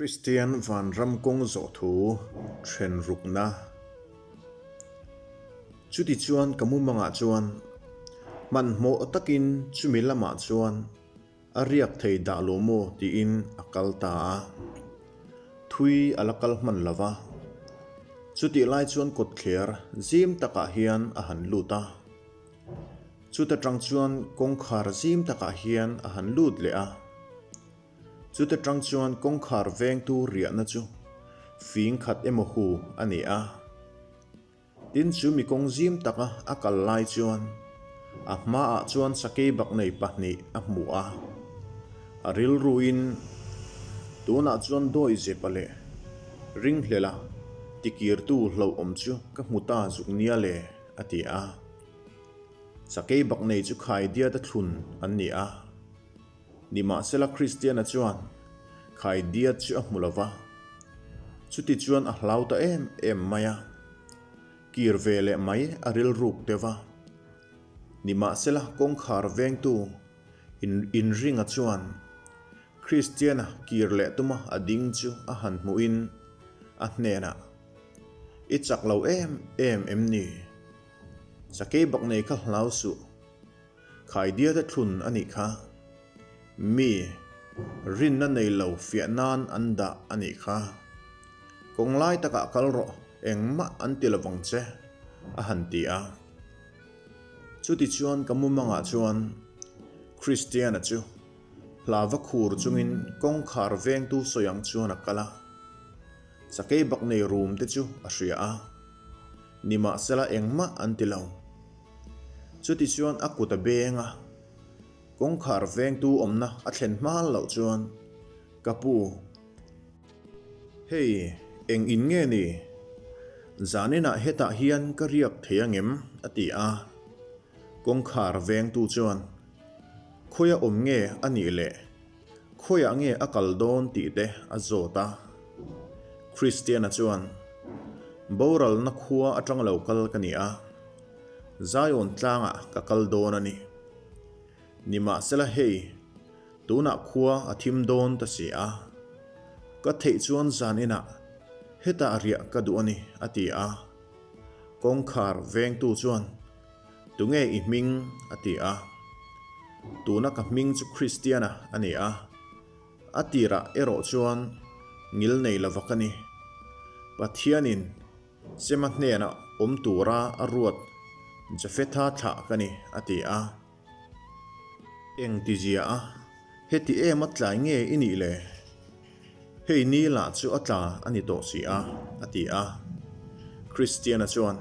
Kristian vanram kawng zawh thu then rukna. Chutichuan ka mumangah chuan hmanhmawh takin chumi lamah chuan a riak thei dah lo maw tiin a kal ta a. Thui a la kal hman lo va. Chutih lai chuan kawtthler zim takah hian a han lut a. Chuta tang chuan kawngkhar zim takah hian a han lut leh a. Chuta tang chuan kawngkhar vengtu riahna chu fing khat emaw hu a ni a. Tin chu mi kawng zim taka a kal lai chuan a hmaah chuan sakei baknei pahnih a hmu a. A rilruin tunah chuan dawi zepa leh ringhlela tikirtu hlauhawm chu ka hmu ta zuk nia le a ti a. Sakei baknei chu khaidiata thlun an ni a. Nimahsela Kristiana chuan khaidiat chu a hmu lo va, chuti chuan a hlau ta em em mai a, kir ve leh mai a rilruk deuh va. Nimahsela kawngkhar vengtu inringa chuan Kristiana kir leh tuma a ding chu a han hmuhin a hnenah, I chak lo em em em ni? Sakei bak nei kha hlau suh. Khaidiate thlun a nih kha. Mi, rinna nei lo fiah nan an dah a nih kha. Kawng lai takah kal rawh, engmah an ti lovang che, a han ti a. Chutichuan ka mumangah chuan Kristiana chu hlava khur chungin kawngkhar vengtu sawi ang chuan a kal a. Sakei bak nei rum te chu a hria a. Nimahsela engmah an ti lo. Chutichuan a kut a beng a, kawngkhar vengtu awmna a thlen hma loh chuan, Ka pu, hei eng in nge ni? Zaninah hetah hian ka riak thei angem? a ti a. Kawngkhar vengtu chuan, Khawiah awm nge a nih le? Khawiah nge a kal dawn tih te a zawt a. Kristiana chuan, Boralna khua atang lo kal ka ni a, Zion tlangah ka kal dawn a ni. Nimahsela hei, tunah khua a thim dawn ta si a, ka theih chuan zan inah hetah riah ka duh a ni, a ti a. Kawngkhar vengtu chuan, Tunge i hming? a ti a. Tuna ka hming chu Kristiana a ni a. A tirah erawh chuan ngil nei lova ka ni. Pathianin Sema hnenah awm tura a ruat Jafetha thlah ka ni, a ti a. Eng ti zia a, heti em a tlai nge i nih le? Hei ni lah chu a tla a ni tawh si a, a ti a. Kristiana chuan,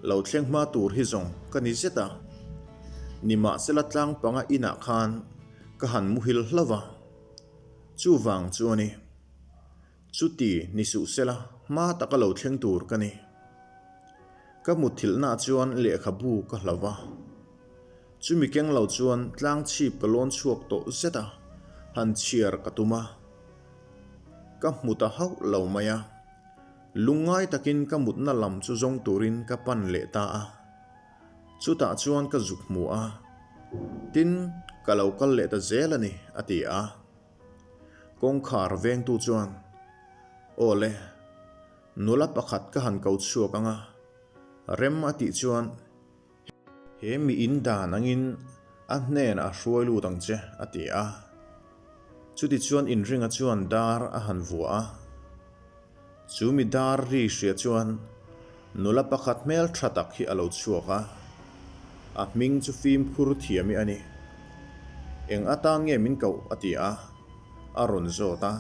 Lo thleng hma tur hi zawng ka ni zet a, nimahsela tlang panga inah khan ka han muhil hlauh va, chuvang chu a ni. Chuti ni suh sela hma taka lo thleng tur ka ni. Ka mutthilhnaah chuan lehkhabu ka hlo va. Chumi keng lo chuan tlang chhip ka lawn chhuak tawh zet a, han chhiar ka tum a. Ka hmu ta hauh lo mai a. Lungngai takin ka mutna lam chu zawng turin ka pan leh ta a. Chutah chuan ka zuk hmu a. Tin, ka lo kal leh ta zel a ni, a ti a. Kawngkhar vengtu chuan, Aw le, nula pakhat ka han ko chhuak ang a, rem a tih chuan he mi in dan angin a hnenah a hruai lut ang che, a ti a. Chutichuan inringa chuan dar a han vuah a. Chu mi dar ri hria chuan nula pakhat hmel tha tak hi a lo chhuak a, a hming chu fimkhur thiami a ni. Eng atan nge min koh a ti a, a rawn zawt a.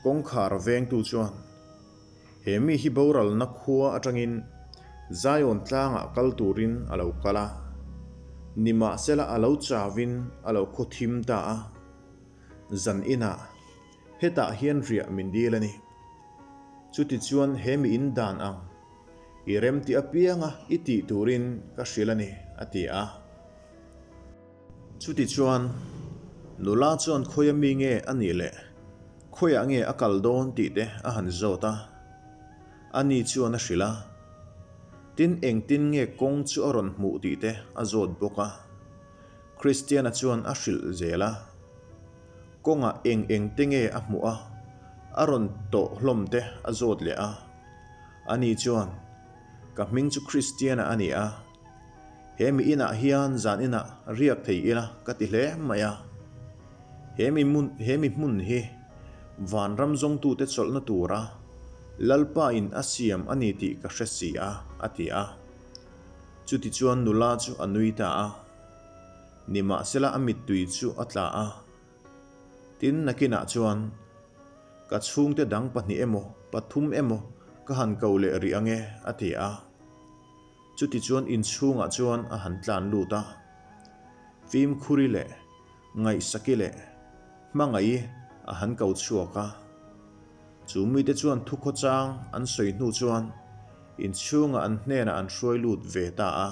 Kawngkhar vengtu chuan, He mi hi boralna khua atangin Zion tlangah kal turin a lo kal a, nimahsela a lo chauvin a lo khawthim ta a, zan inah Hetah hian riah min dil a ni. Chutichuan he mi in dan ang, i remti apianga i tih turin ka hrilh a ni, a ti a. Chutichuan nula chuan khawia mi nge a nih leh khawiah nge a kal dawn tih te a han zawt a. Ani chuan a hrilh a. Tin engtin nge kawng chu a rawn hmuh tih te a zawt bawk a. Kristiana chuan a hrilh zel a. Kawngah eng eng te nge a hmuh a? A rawn tawh hlawm te a zawt leh a. Ani chuan, Ka hming chu Kristiana a ni a. He mi inah hian zan inah riak thei ila ka ti hle mai a. He mi hmun he mi hmun hi vanram zawngtute chawlhna tura Lalpa in a siam a ni tih ka hre si a, a ti a. Chutichuan nula chu a nui ta a. Nimahsela a mittui chu a tla a. Tin, nakinah chuan ka chhungte dang pahnih emaw pathum emaw ka han ko leh rih ang e, a ti a. Chutichuan inchhungah chuan a han tlan lut a. Fimkhuri leh Ngaihsaki leh Hmangaih a han ko chhuak a. Chu mite chuan thukhawchang an sawi hnu chuan inchhungah an hnenah an hruai lut ve ta a.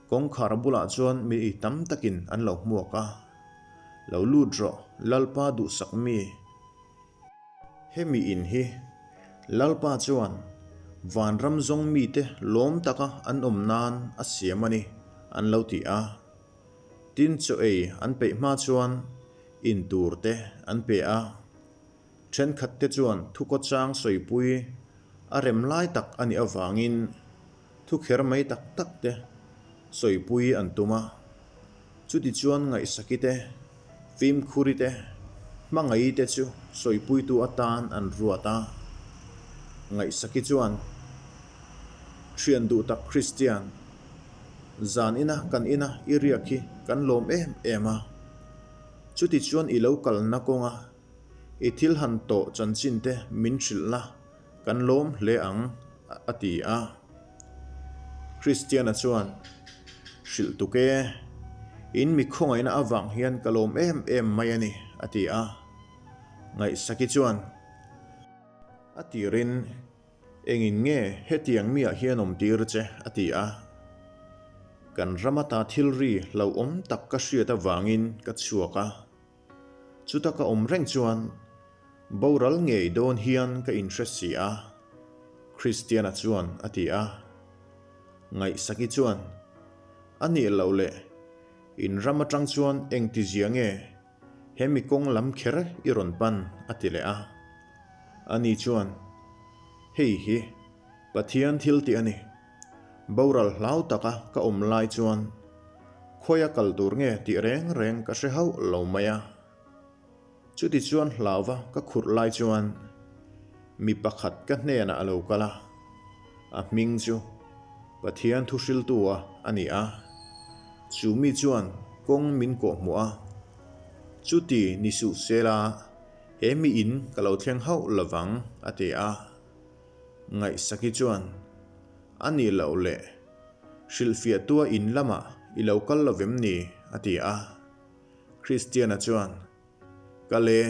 Kawngkhar bulah chuan mi tam takin an lo hmuak a. Lo lut rawh, Lalpa duhsak mi. Hemi in hi Lalpa chuan vanram zawng mite lawm taka an awm nan a siam a ni, an lo ti a. Tin chaw ei an peih hma chuan in tur te an pe a. Thenkhat te chuan thukawchang sawipui a rem lai tak a nih avangin Thu kher mai tak tak te sawipui an tum a, chutichuan ngaihsaki te, fimkhuri te, hmangaih te chu sawipuitu atan an ruat a. Ngaihsaki chuan, Thian duh tak Kristian, zan ina kan ina i riak hi kan lawm em em a, chutichuan i lo kalna kawnga i thil han tawh chanchin te min hrilh la, Kan lawm hle ang, a ti a. Kristiana chuan, Hrilh tuk e, in mi khawngaihna avang hian ka lawm em em mai a ni, a ti a. Ngaihsaki chuan, A tirin, Engin nge hetiang miah hian awm tir che? a ti a. Kan ram ata thil ri hlauhawm tak ka hriat avangin ka chhuak a. Chuta ka awm reng chuan boral ngei dawn hian ka inhre si a, Christiana chuan a ti a. Ngaihsaki chuan, A nih loh le, in ram atang chuan engtizia nge he mi kawng lam kher i rawn pan? a ti leh a. Ani chuan, Hei hi Pathian thil tih a ni. Boral hlau taka ka awm lai chuan khawi a kal tur nge tih reng reng ka hre hauh lo mai a. Chuti chuan hlauva ka khurh lai chuan mi pakhat ka hnenah a lo kal a, a hming chu Pathian thuhriltu a a ni a. Chu mi chuan kawng min kawhhmuh a, chuti ni suh sela he mi in ka lo thleng hauh lovang a ti a. Ngaihsaki chuan, A nih loh le, hrilhfiahtua in lamah i lo kal lo vem ni? a ti a. Kristiana chuan, Ka le,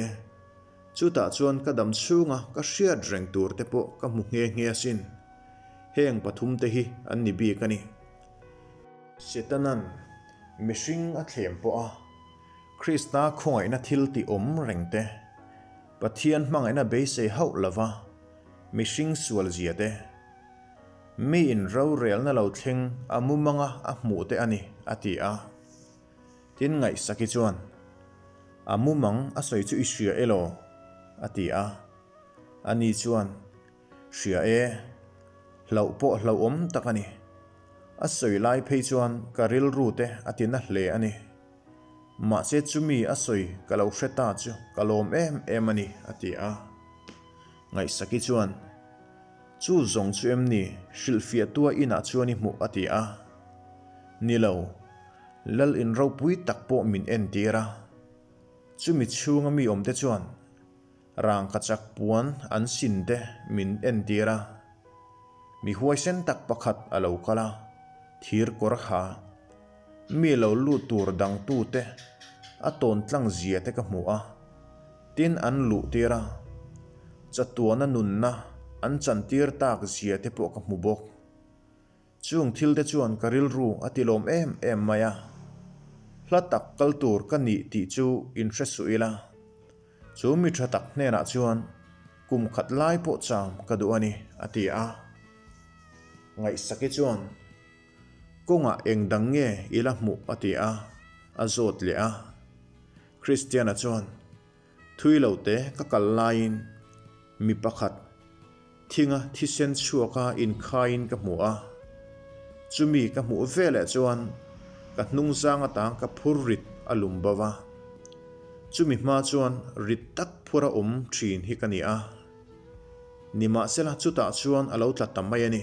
chutah chuan ka dam chhunga ka hriat reng tur te pawh ka hmu nghe nghe asin. Heng pathumte hi an ni bik a ni. Setanan mihring a thlem pawh a, Krista khawngaihna thil tih awm reng te, Pathian hmangaihna beisei hauh lova mihring sual zia te, miin rorelna lo thleng a mumanga a hmuh te a ni, a ti a. Tin Ngaihsaki chuan, A mumang a sawi chu i hria elaw? a ti a. Ani chuan, Hria e, hlauh pawh hlauhawm tak a ni. A sawi lai phei chuan ka rilru te a ti na hle a ni. Mahse chumi a sawi ka lo hre ta chu ka lawm em em a ni, a ti a. Ngaihsaki chuan, Chu zawng chu em ni, hrilhfiahtua inah chuan i hmuh, a ti a. Ni lo, Lal in ropui tak pawh min entir a. Chumi chhunga mi awmte chuan rangkachak puan an sin te min entir a. Mi huaisen tak pakhat a lo kal a, thir kawr ha. Mi lo lut tur dangtute a tawn tlang zia te ka hmu a, tin an luh tir a, chatuana nunna an chantir tak zia te pawh ka hmu bawk. Chung thil te chuan ka rilru a ti lawm em em mai a, hla tak kal tur ka nih tih chu inhre suh ila, chu mi tha tak hnenah chuan kum khat lai pawh cham ka duh a ni, a ti a. Ngaihsaki chuan. Kawngah eng dang nge i la hmuh a ti a, a zawt leh a. Kristiana chuan. Thui lo te ka kal laiin mi pakhat thinga thisen chhuaka inkhaiin ka hmu a. Chumi ka hmuh veleh chuan ka hnungzang atang ka phur rit a lum bo va. Chumi hma chuan rit tak phura awm thin hi ka ni a. Nimahsela chutah chuan a lo tla ta mai a ni.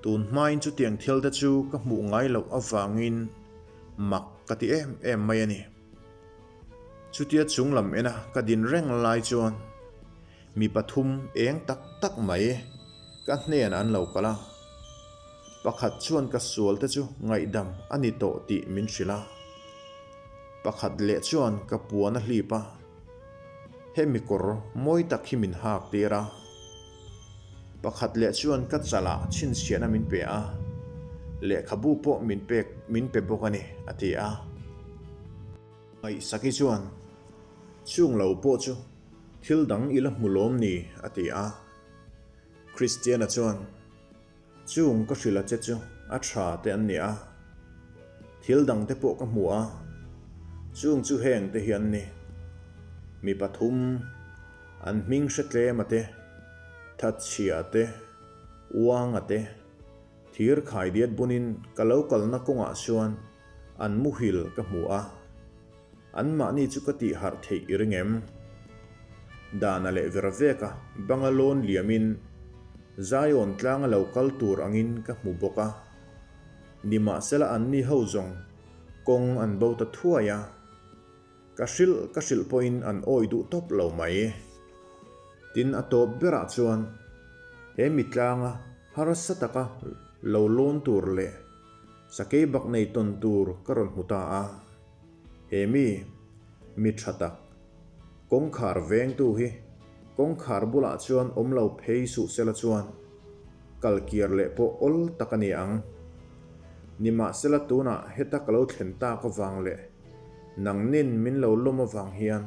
Tun hmain chutiang thil te chu ka hmuh ngai loh avangin mak ka ti em em mai a ni. Chutia chung lam ena ka din reng lai chuan mi pathum eng tak tak mai ka hnenah an lo kal a. Pakhat chuan ka sual te chu ngaihdam a ni tawh tih min hrilh a. Pakhat leh chuan ka puan a hlip a, hemi kawr mawi tak hi min hak tir a. Pakhat leh chuan ka chalah chhinchhiahna min pe a, lehkhabu pawh min pek min pe bawk a ni, a ti a. Ngaihsaki chuan, Chung lo pawh chu thil dang i la hmu lawm ni? a ti a. Kristiana chuan, Chung ka hrilh a che chu a tha te an ni a, thil dang te pawh ka hmu a, chung chu heng te hi an ni. Mi pathum, an hming hre tlem a te, thatchhia te, uang a te, thir khaidiat bunin ka lo kalna kawngah chuan an muhil ka hmu a. Anmahni chu ka tih harh theih i ring em? Dana leh ver veka banga lawn liamin Zion tlanga lo kal tur angin ka hmu bawk a. Nimahsela anni ho zawng kawng an bo ta thuai a, ka hrilh ka hrilh pawhin an awi duh tawp lo mai. Tin a tawp berah chuan he mi tlanga harsa taka lo lawn tur leh sakei bak nei tawn tur ka rawn hmu ta a. He mi, mi tha tak, kawngkhar vengtu hi kawngkhar bulah chuan awm lo phei suh sela chuan kal kir leh pawh awl tak a ni ang. Nimahsela tunah heta ka lo thlen tak avang leh nangnin min lo lawm avang hian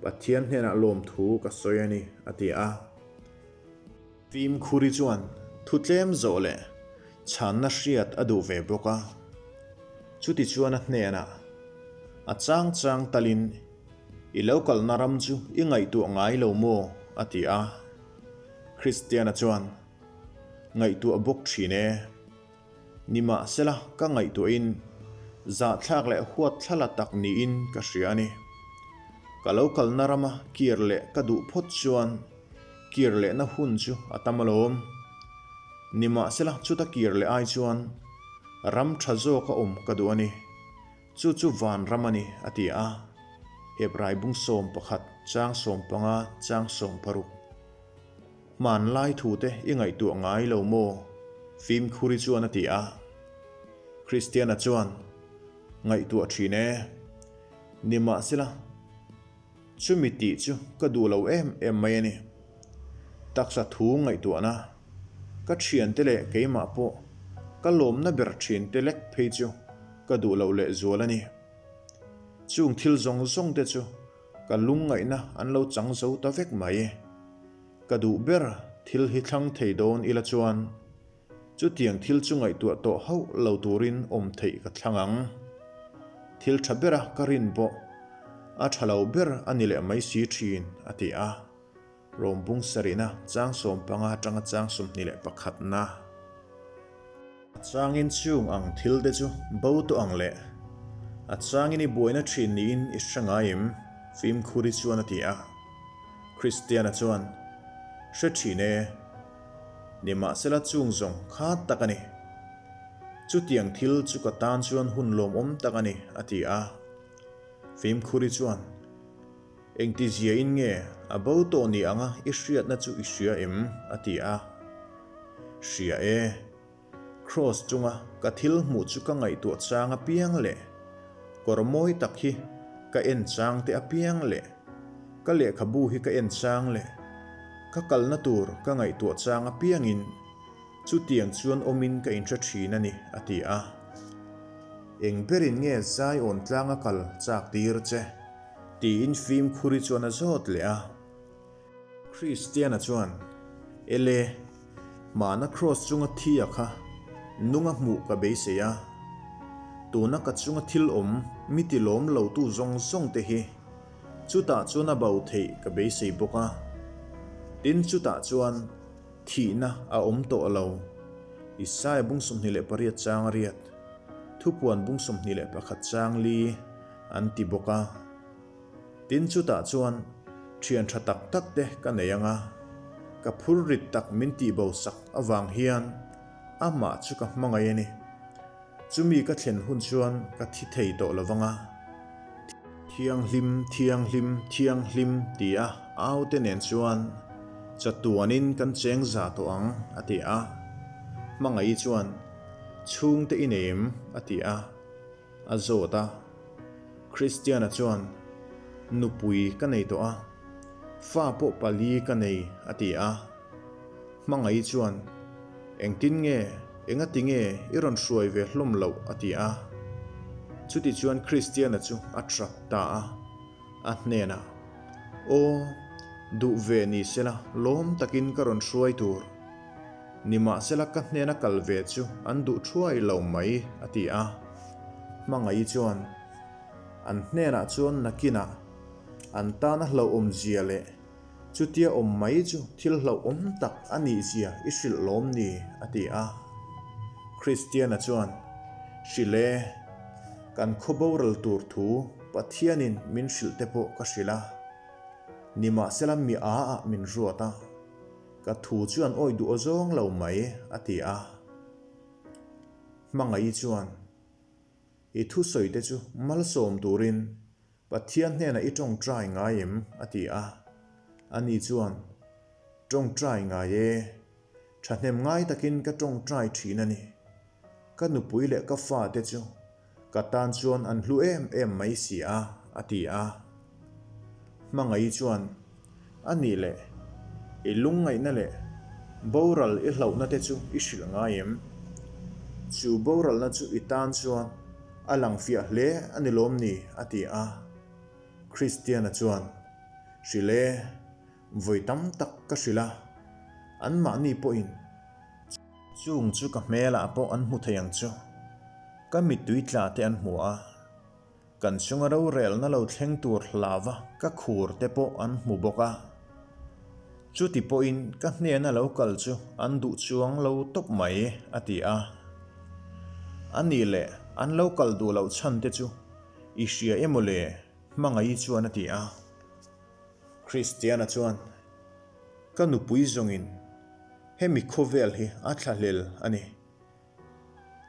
Pathian hnenah lawmthu ka sawi a ni, a ti a. Fimkhuri chuan thu tlem zawh leh chhanna hriat a duh ve bawk a. Chuti chuan a hnenah, A chang chang talin i lo kalna ram chu i ngaihtuah ngai lo maw? a ti a. Kristiana chuan, Ngaihtuah bawk thin e. Nimahsela ka ngaihtuahin zahthlak leh huatthlala tak niin ka hria a ni. Ka lo kalna rama kir leh ka duh phawt chuan kir lehna hun chu a tam alawm. Nimahsela chuta kir leh ai chuan ram tha zawka awm ka duh a ni. Chu chu vanram a ni, a ti a. Hebrai bung 11, chang 15, chang 16. Hmanlai thute i ngaihtuah ngai lo maw? Fimkhuri chuan a ti a. Kristiana chuan, Ngaihtuah thin e. Nimahsela, chumi tih chu ka duh lo em em mai a ni. Taksa thu ngaihtuahna, ka thiante leh keimah pawh ka lawmna ber thinte lek phei chu ka duh loh lehzual a ni. Chung thil zawng zawng te chu Ka lungngaihna an lo chang zo ta vek mai. Ka duh ber thil hi thlang thei dawn ila chuan chutiang thil chu ngaihtuah tawh hauh lo turin awm theih ka thlang ang. Thil tha bera ka rin pawh a tha lo ber a ni leh mai si thin, a ti a. Rawm bung sarihna chang 15 atanga chang 21 na. A changin chung ang thil te chu bo tawh ang le. A changin i buaina thin niin i hre ngai em? Fimkhuri chuan a ti a. Kristiana chuan, Hre thin e. Nimahsela chung zawng kha tak a ni. Chutiang thil chu ka tan chuan hun lawmawm tak a ni, a ti a. Fimkhuri chuan, Engtiziain nge a bo tawh ni anga i hriatna chu i hria em? a ti a. Hria e. Kraws chunga ka thil hmuh chu ka ngaihtuah chang apiang leh kawr mawi tak hi ka en chang te apiang leh ka lehkhabu hi ka en chang leh ka kalna tur ka ngaihtuah chang apiangin chutiang chuan awmin ka inhre thin a ni, a ti a. Eng berin nge Zion tlanga kal chak tir che? Tiin fimkhuri chuan a zawt leh a. Kristiana chuan, Ele, hmana kraws chunga thi a kha nunga hmuh ka beisei a. Tuna ka chunga thil awm mi ti lawm lotu zawng zawng te hi. Chutah chuan a bo theih ka beisei bawk a. Tin, chutah chuan thihna a awm tawh lo. Isaiah bung 28 chang riat, Thupuan bung 21 chang li an ti bawk a. Tin, chutah chuan thian tha tak tak te ka nei ang a, ka phur rit tak min tihbo sak avang hian amah chu ka hmangaih a ni. Chumi ka thlen hun chuan ka thi thei tawh lo vang a. Thianghlim, thianghlim, thianghlim ti a au te nen chuan chatuanin kan cheng za tawh ang, a ti a. Hmangaih chuan, Chhungte i nei em? a ti a. A zawt a. Kristiana chuan, Nupui ka nei tawh a, fa pawh pali ka nei, a ti a. Hmangaih chuan, Engtin nge, engati nge i rawn hruai ve hlawm loh? a ti a. Chuti chuan Kristiana chu a trap ta a, a hnenah, Aw, duh ve ni sela lawm takin ka rawn hruai tur. Nimahsela ka hnena kal ve chu an duh thuai lo mai, a ti a. Hmangaih chuan, An hnenah chuan nakinah an tana hlauhawmzia leh Chutia awm mai chu thil hlauhawm tak a nih zia i hrilh lawm ni? a ti a. Kristiana chuan, Hrilh e, kan khaw boral tur thu Pathianin min hrilh te pawh ka hrilh a. Nimahsela mi a ah min ruat a, ka thu chu an awih duh awzawng lo mai, a ti a. Hmangaih chuan, I thusawi te chu malsawm turin Pathian hnenah i tawngtai ngai em? a ti a. Ani chuan, Tawngtai ngai e. Thahnem ngai takin ka tawngtai thin a ni. Ka nupui leh ka fate chu ka tan chuan an hlu em em mai si a, a ti a. Hmangaih chuan, A nih leh, i lungngaihna leh boral i hlauhna te chu i hrilh ngai em? Chu boralna chu i tan chuan a lang fiah hle a ni lawm ni? a ti a. Kristiana chuan, Hrilh e, vawi tam tak ka hrilh a, anmahni pawhin chung chu ka hmelah pawh an hmu thei ang chu, ka mittui tla te an hmu a. Kan chunga rorelna lo thleng tur hlava ka khur te pawh an hmu bawk a. Chuti pawhin ka hnena lo kal chu an duh chuang lo tawp mai, a ti a. A nih leh an lo kal duh loh chhan te chu i hria emaw le? Hmangaih chuan a ti a. Kristiana chuan, Ka nupui zawngin hemi khawvel hi a thlahlel a ni.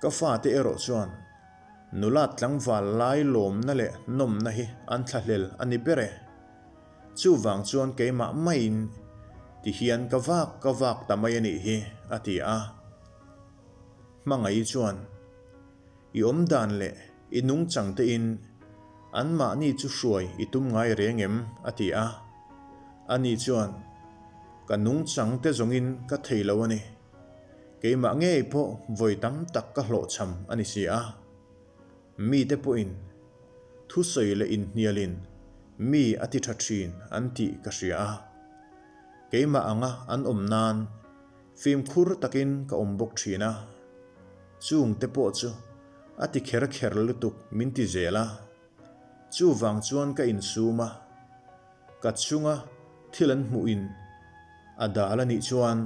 Ka fate erawh chuan nula tlangval lai lawmna leh nawmna hi an thlahlel a ni ber e. Chuvang chuan keimah maiin ti hian ka vak ka vak ta mai a nih hi, a ti a. Hmangaih chuan i awmdan leh i nungchang tein anmahni chu hruai i tum ngai reng em? a ti a. Ani chuan, Ka nungchang te zawngin ka thei lo a ni. Keimah ngei pawh vawi tam tak ka hlawhchham a ni si a. Mite pawhin thusawi leh inhnialin mi a ti tha thin an tih ka hria a. Keimah anga an awm nan fimkhur takin ka awm bawk thin a. Chungte pawh chu a ti kher kher lutuk min ti zel a. Chuvang chuan ka insum a. Ka chunga thil an hmuhin a dal a nih chuan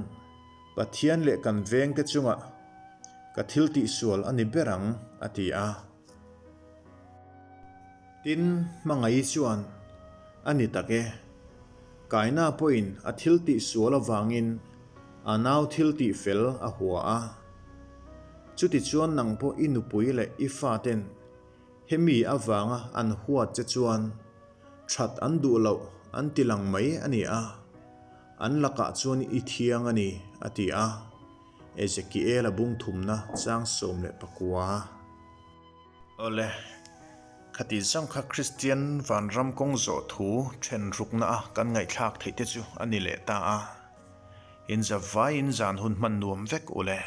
Pathian leh kan vengte chungah ka thil tihsual a ni ber ang, a ti a. Tin, Hmangaih chuan, A ni tak e. Kaina pawhin a thil tihsual avangin a nau thil tihfel a hua a. Chutichuan nang pawh i nupui leh i faten hemi avanga an huat che chuan That an duh loh an ti lang mai a ni a, an lakah chuan i thiang a ni, a ti a. Ezekiel-a bung thumna chang 19. Awle, khati zawng kha Kristian vanram kawng zawh thu then rukna a kan ngaihthlak theih te chu a ni leh ta a. Inzavaiin zan hun hman nuam vek ule.